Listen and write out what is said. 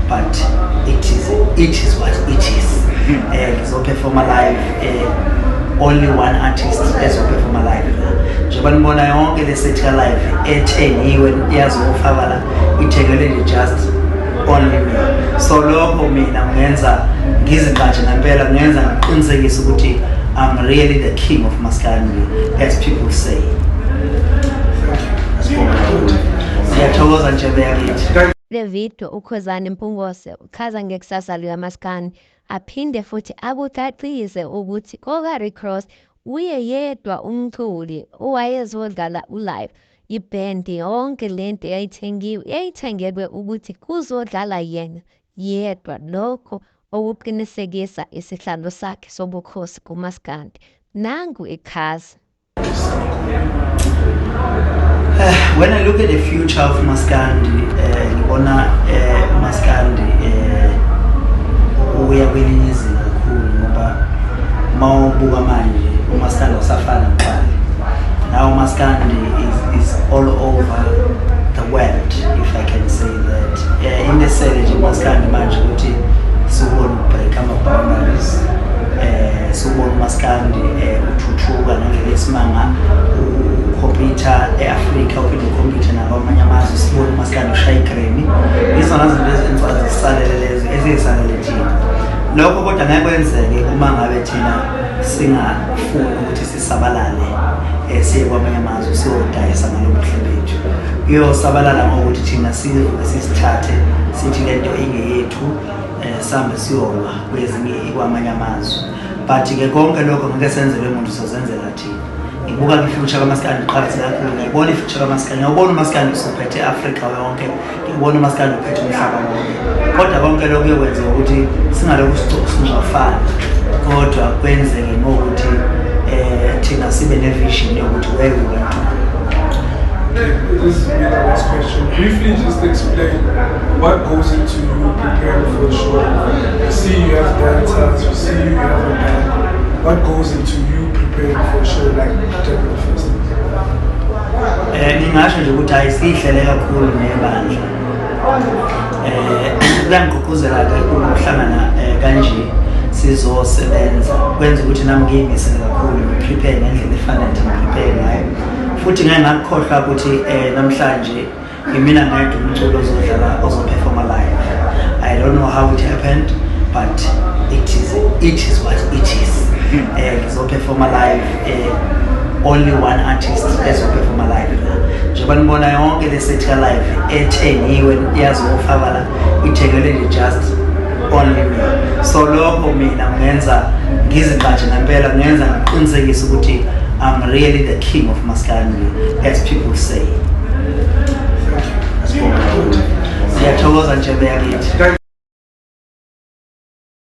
But it is what it is. Ngizoperforma live, only one artist ezoperforma live la. Njengoba nibona yonke le set ka live ethengiwe yazofaka la, ithengelwe nje just only me. So lokho mina ngenza ngizigqaje ngempela, ngenza ngiqinisekise ukuthi I'm really the king of Maskandi, as people say. Siyathokoza nje beyakithi. Le video uKhuzani Mpungose uchaza ngekusasa likaMaskandi, aphinde futhi akucacise ukuthi koka-Rick Ross uye yedwa umculi owayezodlala u-live. Ibhendi yonke lento eyayithengiwe yayithengelwe ukuthi kuzodlala yena yedwa, lokho okuqinisekisa isihlalo sakhe sobukhosi kuMaskandi. Nangu echaza. When I look at the future of Maskandi, ngibona Maskandi uya kwelinye izinga kakhulu, ngoba uma ubuka manje uMaskandi awusafani nakuqala. Now Maskandi is all over the world, if I can say that. Into esele nje uMaskandi manje ukuthi siwubone ubreak ama-boundaries, siwubone uMaskandi uthuthuka ngendlela esimanga, ucompete e-Afrika, uphinde ucompete nakwamanye amazwe. Sibone uMaskandi ushaya i-Grammy. Izona zinto ezenziwa zisalele lezo, eziyisalele thina lokho, kodwa ngeke kwenzeke uma ngabe thina singafuni ukuthi sisabalale, siye kwamanye amazwe siyodayisa ngalobuhle bethu. Kuyosabalala ngokuthi thina sivuke sisithathe, sithi lento ingeyethu, sihambe siyolwa kwezinye kwamanye amazwe. But-ke konke lokho ngeke senzelwe muntu, sozenzela thina. Ngibuka i-future kaMaskandi iqhakaze kakhulu. Ngiyayibona i-future kaMaskandi, ngiyawubona uMaskandi usuphethe i-Afrika yonke, ngibona uMaskandi uphethe umhlaba wonke. Kodwa konke lokho kuyokwenzeka ukuthi singalokhu singcofana, kodwa kwenzeke ngokuthi thina sibe ne-vision yokuthi where we want to go. Okay, this is be the last question. Briefly, just explain what goes into you preparing for the show. We see you have dancers, we see you have a band. What goes into you preparing for a show like Durban Festival? Ngingasho nje ukuthi hayi, sihlele kakhulu nebandla. Kuyangigqugquzela ke ukuhlangana kanje sizosebenza, kwenza ukuthi nami ngiyimisele kakhulu, ngiprepare ngendlela efanele ngiprepare ngayo. Futhi ngeke ngakukhohlwa ukuthi namhlanje imina ngedwa umculo ozodlala, ozoperforma live. I don't know how it happened, but it is what it is. Ngizoperforma live, only one artist ezoperforma live la. Njengoba nibona yonke le set ka live ethengiwe yazofaka la, ithengelwe nje just only me. So lokho mina ngenza ngizigqaje ngempela, ngenza ngiqinisekise ukuthi I'm really the king of Maskandi, as people say. Siyathokoza nje beyakithi.